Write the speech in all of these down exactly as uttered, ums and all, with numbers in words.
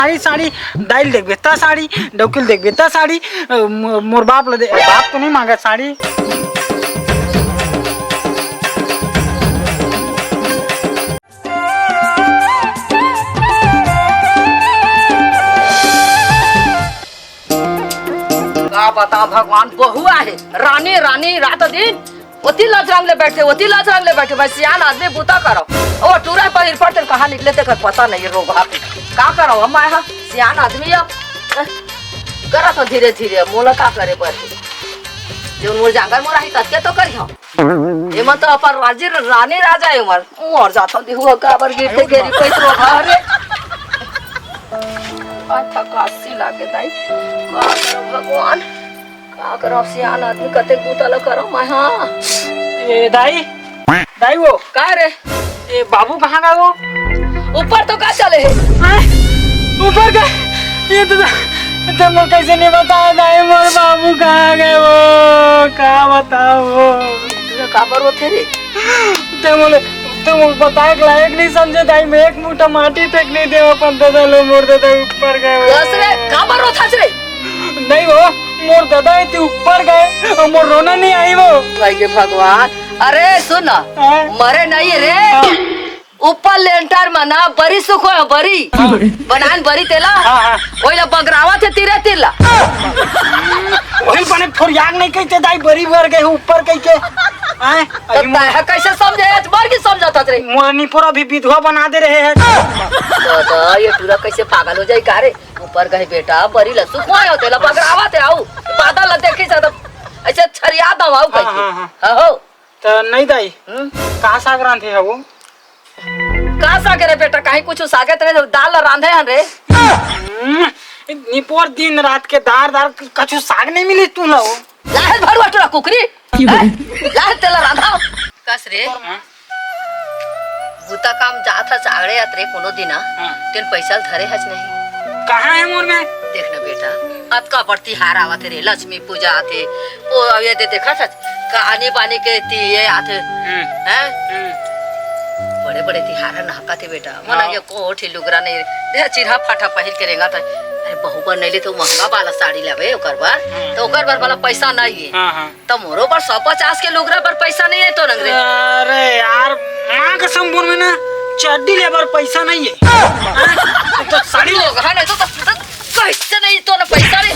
साड़ी, साड़ी, दाई ल देखबे त साड़ी, डौकी ल देखबे त साड़ी, अ, मो-, मोर बाप ल दे, बाप तो नहीं मांगा साड़ी। का बता भगवान, बहू आहे, रानी, रानी, रात दिन ओती लजरंग ले बैठे, ओती लजरंग ले बैठे। मैं सियान आदमी, बूता करो। ओ टूरा पर इरपट तेल कहाँ निकले, तेकर पता नहीं, रोगहा। का करो हम, मैं हा सियान आदमी अब, अ, करत हो धीरे धीरे, मोला का करे बर। जो मोर जांगर मोर आही, ततके तो करिहो। एमन तो अपन राजी रानी राजा एमन। मर जाथन देहू, काबर गिरथे गेरी पैसवा बाहर रे। अच्छा काशी लागे दाई। बाप रे भगवान। का करव सियान आदमी, कते बूता ल करव मैं, हाँ। ए दाई, दाई वो। का रे? ए बाबू कहाँ गए वो? ऊपर तो का चले हे? हैं? ऊपर का? ये तो, तो मोर कैसे नहीं बताया दाई, मोर बाबू कहाँ गए वो? का बताओ वो? तुझे काबर होथे रे? ते मोले, ते मोले बताए के लायक नहीं समझे दाई, मैं एक मुट्ठा माटी तक नहीं देव अपन ददा लो, मोर ददा ऊपर गए वो। कस रे, काबर होथस रे? नहीं वो, मोर ददा एती ऊपर गए, अउ मोर रोना नहीं आई वो। भाई के भगवान, अरे सुन, हाँ? मरे नहीं रे। हाँ। ऊपर लेंटर म ना बरी सुखो है, बरी। हाँ। बनान बरी तेला। हाँ, हाँ। ओइला बगरावत हे तीरे तीर ला। वही बने फोरियाग नहीं कहते दाई, बरी भर गए ऊपर कह के। हैं? तो अभी तय है कैसे समझे? आज बार की समझा था रे। मोर निपोर अभी विधवा बना दे रहे हैं। तो, तो ये टूरा कैसे पागल हो जाए का रे? ऊपर गए बेटा, बरी ला सुखो है, तेला बगरावत हे, आऊ। बादल ला देखी सा तो ऐसे छरिया दम आऊ हाँ, कह के। हाँ, हाँ। हाँ, हो। त नहीं दाई, हम्म? का साग रांधे हवो? का साग रे बेटा, कहीं कुछ सागे त नहीं, दाल रांधे हन रे। हम्म, निपोर दिन रात के दार दार कछु साग नहीं मिली तू लो। लाहल भरुआ टूरा कुकरी। क्यों? हैं? लाहल तेला रांधा। कस रे? हाँ? बुता काम जात हस आड़े अतरे कोनो दिन, हाँ। तेन पैसा ल धरे हस नहीं। कहाँ है मोर में? देख ना बेटा, अतका बड़ तिहार आवत हे रे, लक्ष्मी पूजा आथे, ओ अब ये दे देखत हस, का आनी बानी के ती ये आथे, हम्म। हैं? हम्म। बड़े बड़े तिहार ह नहकत हे बेटा, मन हाँ। ये कोठी लुगरा नहीं रे, देख चिरहा फाटा पहिर के रेंगत हे। अरे बहू बर नहीं ले तो महंगा वाला साड़ी लेबे ओकर बर, हम्म। तो ओकर बर वाला पैसा नहीं है। हाँ, हाँ। त मोरो बर सौ पचास के लुगरा बर पैसा नहीं है तो नंगरे। अरे यार, माँ कसम बोल में ना चड्डी ले बर पैसा नहीं है। हाँ? तो साड़ी ले। लोग, हाँ, नहीं तो, तो, तो कैसे नहीं तो ना पैसा रे।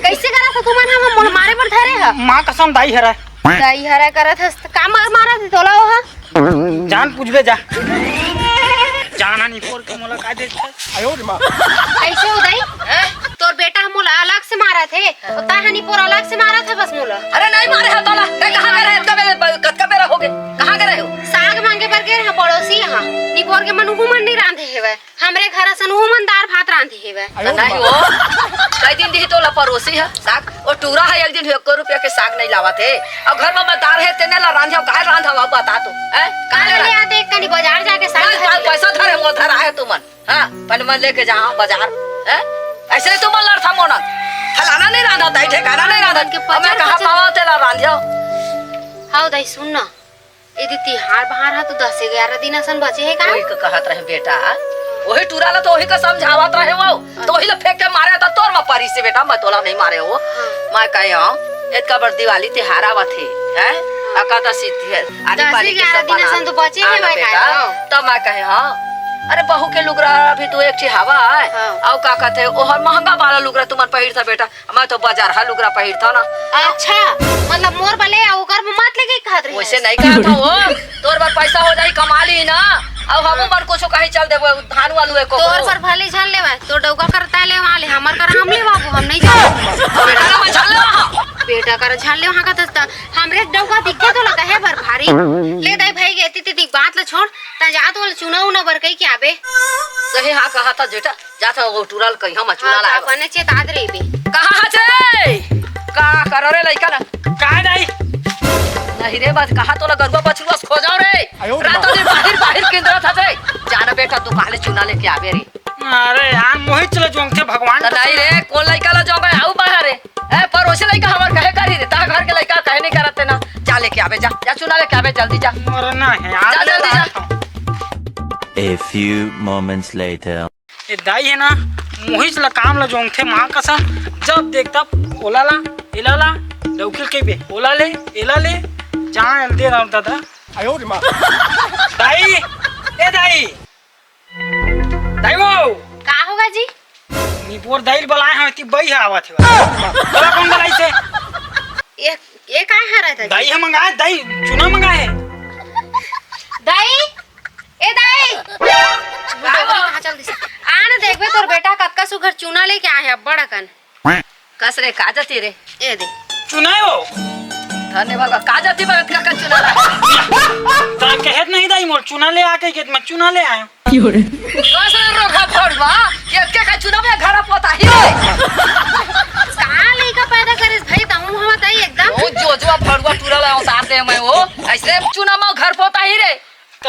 कैसे करा था तुमन हम मोल मारे बर धरे हा? माँ कसम दाई हरा। दाई हरा करत हस त का मार मारा थे तोला ओहा? जान पूछबे जा। जाना नहीं पोर के मोला का देख। कैसे हो दाई? हैं? तोर बेटा ह मोला अलग से मारा थे, तो ताहा निपोर अलग से मारा था बस मोला। अरे नहीं मारे हा तोला। ते कहाँ करे? इतका बेरा, कतका बेरा हो गए? कहाँ करे हो? साग मांगे बर गे रहा पड़ोसी यहाँ। निपोर के मन उहू मन नहीं रांधे हेवय। हमरे घर असन उहू मन दार भात रांधे हेवय। त नहीं हो। कई दिन दिही तोला पड़ोसी ह साग। ओ टूरा ह एक दिन एको रुपया के साग नहीं लावत हे। अब घर में दार हे तेने ला रांधे, काहे रांधे अब बता तो। हैं? कहाँ ले काहे ले रांधे? आते एक कनी बाजार जाके साग नहीं, खरीद ले। पैसा धरे मोर धरा है तुमन। हाँ, पहले मैं लेके जाओ बाजार, हैं? ऐसे ही तुम लड़ता मोना। फलाना नहीं रांधा ताई, ठेकाना नहीं रांधा। मन के अब मैं पचर कहाँ पचर। पावा तेला रांधियो? हाउ दाई, सुन ना। यदि तिहार बहार हा तो दस ग्यारह दिन असन बचे हे का? वही का कहत रहे बेटा, वही टूरा ला तो वही का समझावत रहे वो। तो वही ला फेंक के मारे तो तोर मा परिस हे बेटा, मैं तोला नहीं मारे हो। हाँ। मैं कहे हूँ, इतका बड़ दिवाली तिहार आवत हे, हैं? हाँ। एकादशी तिहार, आनी दस बानी के ग्यारह सब दिन बना। असन तो बचे हाँ हे ना भाई बेटा, खाए हो। तब मैं कहे हूँ, अरे बहू के लुगरा अभी तो एक ठी हवा है। हाँ। अउ का कहते, ओहर महंगा वाला लुगरा तुमन पहिरथा बेटा, मैं तो बाजार हा लुगरा पहिरथा ना। अच्छा, मतलब मोर बले अउ ओकर में मत लेके कहत रहे। वैसे नहीं कहत हो, तोर बर पैसा हो जाई, कमा ली ना, अउ हमू मन कुछ कहीं चल देबो, धान वालू एको तोर करो। बर भले झन लेवा, तोर डौका करता ले वहाँ ले, हमर कर हम लेवा, वो हम नहीं जाने। बेटा ना, मैं झन लेवा, हाँ। बेटा कर झन लेवा, हाँ का दस्ता, हमरे डौका दिखे तो लगा है बर भारी। ले दाई भाई के इतनी इतनी बात ला छोड़, ता जा तो चुना उना बर कही के आबे। सही हाँ कहा था बेटा, जा था वो टूरा ल कहिया म चुना हाँ, लाए तो बर। अपने चेतात रहिबे। कहाँ हस रे? का करो रे लइका ला? का दाई? नहीं रे, बस कहाँ तोला गरुआ बछरुआ से खोजाओ रे? आयो रे रात माँ। दिन बाहिर, बाहिर किंदरत हस रे। जाना बेटा, तू काले चुना लेके आबे रे। अरे यार, मोहित चला जोंगथे भगवान त कसम। नहीं रे, कोन लइका ला जोंगे आऊ बाहर रे। ए, पड़ोसी लइका हमर कहे करी रे, ता घर के लइका कहे नहीं करत हे ना। जा लेके आबे, जा, जा चुना लेके आबे, जल्दी जा। मरना है यार, जा, जल्दी जा। बात। A few moments later. ए दाई हे ना, मोहिच ला काम ला जोंगथे माँ कसम। जब देख तब ओला ला, एला ला, डौकी ल कहिबे, ओला ले, एला ले, जान एल दे राम दादा। दाई, ए दाई, दाई वो। का होगा जी? निपोर दाई ल बलाए हवं, एती बई ह आवत हे। तोला कोन बलाइस हे? ये, ये का हरत हे? दाई ह मंगाए, दाई चूना मंगाए हे। दाई, ए दाई। बुढ़ा कहाँ चल दिस? आ ना देखबे तोर बेटा कतका सुघर चूना लेके आए हे, अब्बड़ अकन। कस रे, का जती रे? ए दे। चूना हे वो। धन्यवाद, का जती बा, का, का चूना ला? ता कहेत नहीं दाई मोर चूना ले आ के खेत में चूना ले आए। कस रे रोगहा भड़ुआ, के, के का चुनाव में घर पोता ही रे? कहाँ लइका पैदा करिस भाई, तहूँ हम बताई एकदम। ओ जो, जो भड़ुआ टूरा ला उतार दे मैं वो, ऐसे चुनाव में घर पोता ही रे। त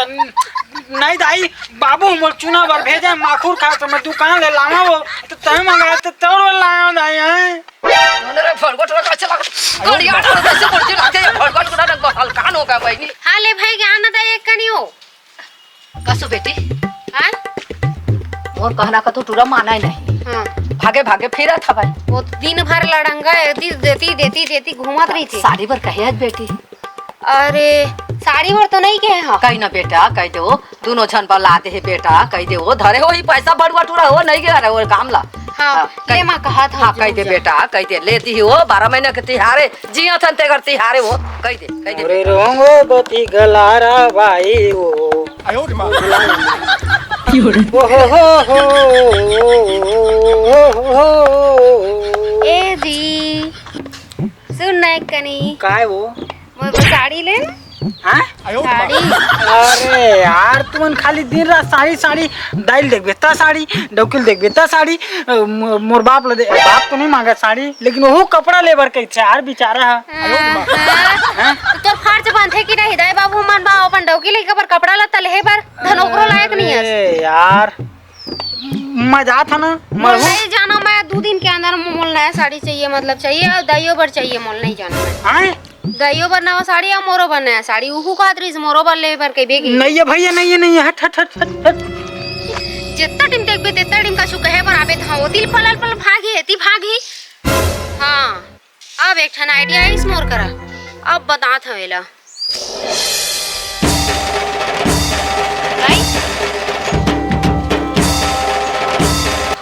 नहीं दाई, बाबू मोर चुनाव बर भेजे, माखुर खा त मैं दुकान ले लावा वो, त तय मंगा त तोर लाया दाई हैं। उन्हें रे भड़ुआ टूरा का चला, गाड़ी आटा कैसे मुर्गी लाते हैं, भड़ुआ टूरा ना हलकान होगा बहनी। हाँ ले भाई, ज्ञान ना दाई एक कनी हो। कसो बेटी? हाँ? मोर कहना का तू टूरा माना ही नहीं। हाँ। भागे भागे फिरत हवय। वो तो दिन भर लड़ंगा है, देती, देती, देती, देती घूमत रहिथे। साड़ी बर कहे आज बेटी? अरे, साड़ी बर तो नहीं कहे हाँ। कही ना बेटा, कहि दे वो, दूनों झन बर ला दे हे बेटा, कहि दे वो, धरे हो ही पैसा भड़ुआ टूरा हो, नहीं गे रहे वो काम ला। हाँ, हाँ, ले कहि माँ, कहा था हाँ, जो कहि दे जा। बेटा, कहि दे, लेती ही वो, बारह महीना के तिहार हे, जिया थन तेकर तिहार हे वो, कहि दे, कहि दे। अरे रोंगो बती गलारा बाई वो। आयो रे माँ। ओ हो हो हो, ओ हो हो हो। ए जी, सुन ना एक कनी। काय वो? मोर बर साड़ी ले ना। हाँ? आयो रे माँ। साड़ी। अरे यार, तुमन खाली दिन रात साड़ी, साड़ी, दाई ल देखबे त साड़ी, डौकी ल देखबे त साड़ी, अ, मो-, मोर बाप ल दे, बाप तो नहीं मांगा साड़ी, लेकिन ओहू कपड़ा ले बर कहिथे यार, बेचारा ह। हाँ, हाँ। हाँ? तोर फर्ज बनथे कि नहीं, दाई बाबू मन बा अपन डौकी लइका बर कपड़ा लत्ता लेहे बर, धन ओकरो लायक नहीं हस। अरे यार, मैं जात हँव ना, मोला मैं हूँ। नहीं जाना, मैं दू दिन के अंदर मोला नया साड़ी चाहिए, मतलब चाहिए, अउ दाइयो बर चाहिए, मोला नहीं जाना मैं। आय? दाइयो बर नवा साड़ी अउ मोरो बर नया साड़ी, उहू कहत रहिस मोरो बर ले बर कहिबे कि। नहीं हे भैया, नहीं हे, नहीं हे, हट, हट, हट, हट, हट। जितना टिम देखबे, तितना टिम कछु कहे बर आबे, त हाँ, वो दिल पलल पलल भागी, एती भागी। हाँ। अब एक ठन idea आइस मोर करा, अब बतात हँव एला। भाई?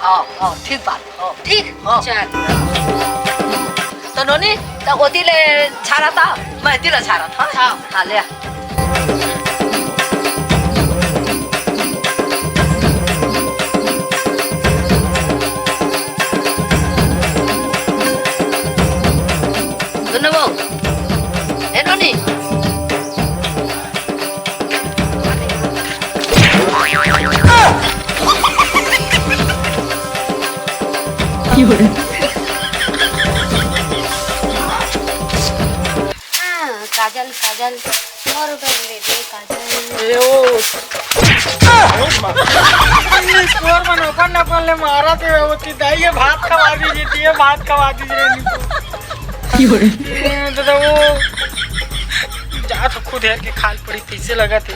हाँ, हाँ, ठीक बात, हाँ। ठीक? हाँ। चल। त नोनी, त ओती ले झारत हँव, मैं एती ले झारत हँव। हाँ। हाँ, ले आ। सुन वो, ए नोनी। हाँ, काजल, काजल, मोर बर ले दे काजल। ए ओ। निपोर मन अपन अपन ले मारत हे, वो ती दाई ये भात खवा दीजिए, ये भात खवा दीजिए निपोर। ए, दादा वो जा तो खुद हेर के खाल पड़ी, कैसे लगत हे?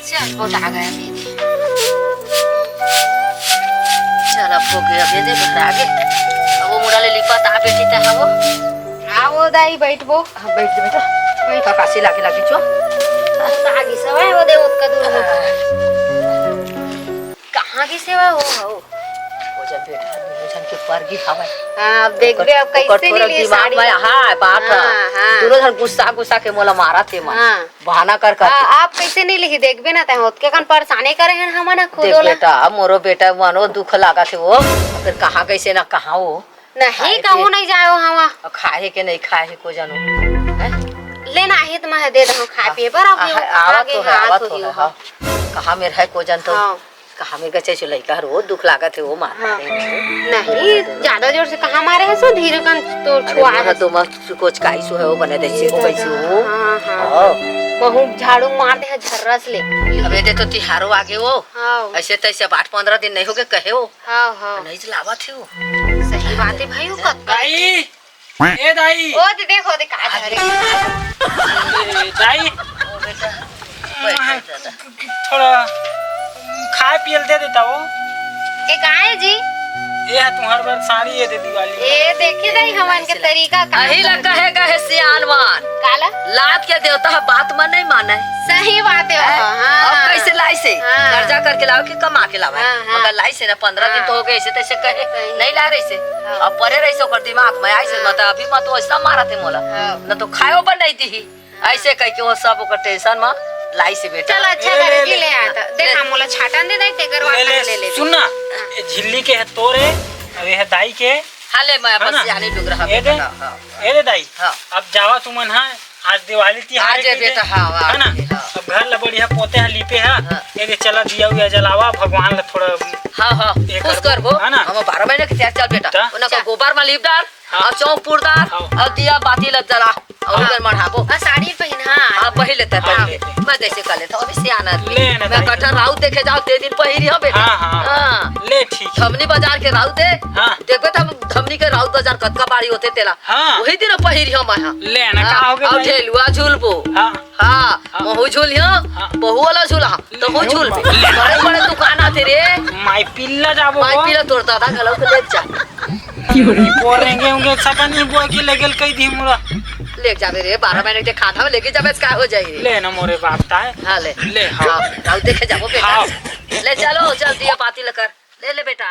चल, बहुत आ गया दीदी। चल, अब हो गया दीदी, घर आ गए। अब वो मुड़ा ले लिपा ता बेटी ता है वो। आओ दाई, बैठबो। हाँ, बैठ जा बेटा। बैठ। का काशी लागे लागे छो। आगे सवाय हो दे ओतका दूर हो। कहाँ की सेवा हो, हो? वो जब बेटा, दूनों झन के परगी हवय। हाँ, अब देखबे, अब ओकर कैसे थोड़ा नहीं लिए दिमाग साड़ी में, हाँ, बात है। हाँ, हाँ। दूनों झन गुस्सा, गुस्सा के मोला मारत हे मन। हाँ। बहाना कर, कर के। हाँ, अब कैसे नहीं लिही, देखबे ना, तैं ओतके कन परेशाने करे हन हमन ह खुद देख ओला। बेटा, मोरो बेटा मनो दुख लागत हे वो, फिर कहाँ कैसे ना कहाँ वो। नहीं, खाए कहूँ के नहीं जाए हो हवा। अउ खाए के नहीं खाए हे को जानो। हैं? लेना हे त मैं दे दहूँ खाए पिए बर, अब आ, ये आवत आगे हो है, हाथ आवत हो हो गयो है, हो। हाँ। कहाँ मेर है को जान तो। हाँ। कहाँ मेर गचे चो लइका हर वो दुख लागत हे वो मार हाँ। रहे हैं। नहीं, ज्यादा जोर से कहाँ मारे है सो धीरे कन तो अरे छुआ मारा है। तो मस्त कोचकाई सो है वो बने दे से को कैसे हो। हाँ, हाँ। हाँ। महू झाड़ू मार दे है झर्रस ले। अब ये दे तो तिहारो आगे वो। हाँ। ऐसे तैसे अब आठ पंद्रह दिन नहीं हो गए कहे वो। हाँ, हाँ। नहीं चलावत हे वो। सही बात है भाई, वो कब भाई। ए दाई। ओ दे, देखो, दे का धरे। ए दाई। ओ बेटा, बैठ, बैठ, बैठ। थोड़ा खाए पिए ल दे देता वो। ए, का हे जी? ए हा तुम्हार बर साड़ी हे दे दिवाली। ए, देखे दाई, हमन के तरीका का अही ला कहे गए हे सियान मन। काला? लात के देवता ह बात म नहीं माने। सही बात हे, हैं? हाँ। अब कैसे लाइस हे? हाँ। कर्जा करके लावे कि कमा के लावे? हाँ, हाँ। मगर लाइस हे ना, पंद्रह दिन हाँ। तो हो गए, ऐसे तैसे कहे, सही। नहीं ला रहिस हे। हाँ। अब परे रहिस हे ओकर दिमाग में, आइस हे, हाँ। मतलब अभी मत तो ऐसा मारत हे मोला। हाँ। न तो खायो बर नहीं दिही। ऐसे कह के वो सब ओकर tension में लाइस हे बेटा। चल अच्छा ए, करे ले, जी, ले। ले आ त। देख, ले। हम मोला छाटन दे दाई, तेकर ले, बाद ले, ले ले। सुन ना, हाँ। ए झिल्ली के हे तोरे, अब ये हे दाई के। हाँ, ले, मैं है बस ना? यानी डुगरा ए दे, बेटा, हाँ, हाँ। ए दे दाई। हाँ। अब जावा तुमन, हाँ, आज दिवाली तिहार आज हे के बेटा, दिन, हाँ, हाँ, है ना? हाँ। अब घर ला बढ़िया पोते हा, लीपे हा, हाँ। ए दे चला दिया उया जलावा, भगवान ला थोड़ा हाँ, हाँ, ये खुश करबो, करबो। है ना? हम बारह महीने के तिहार, चल बेटा, त? उन्हें का चल। गोबर में लीप डाल, हाँ। अउ चौक पुरदार, हाँ। अउ दिया बाती ल जला, अउ हाँ। उधर मढ़ाबो। अउ साड़ी पहिन, हाँ। हाँ, पहिर लेता है, हाँ। पहिर लेते। मैं जैसे कर लेता हूँ, अभी सियान आदमी। ले ना मैं भाई। कठहर राउत देखे जाओ, ते दिन पहिरी हो बेटा। हाँ, हाँ। हाँ। ले ठीक है। धमनी बाजार के राउत हे। हाँ। देखबे त धमनी के राउत बाजार कतका बारी होथे तेला। हाँ। वही दिन पहिरी हो मैं, हाँ। ले ना, का हाँ। हो गया अउ भाई? ढेलुआ झूलबो। हाँ। हाँ, हाँ। महू झूलिया, हाँ। बहू वाला झूला, तो महू ले। झूल। बड़े बड़े दुकान आथे रे। माई पिल्ला जाबो माई वो। पिल्ला तोर दादा घलो के ले जा। की हो रही? वो रेंगे होंगे, सपन ही बोल के ले गेल कई दी मोला। ले जाबे रे, बारह महीने के खाना में लेके जाबे, का हो जाई रे? ले ना मोरे बाप ताय। हाँ, ले। ले, हाँ। हाँ, जाओ देखे जाबो बेटा। हाँ। ले चलो, जल्दी ये बाती लेकर। ले ले बेटा।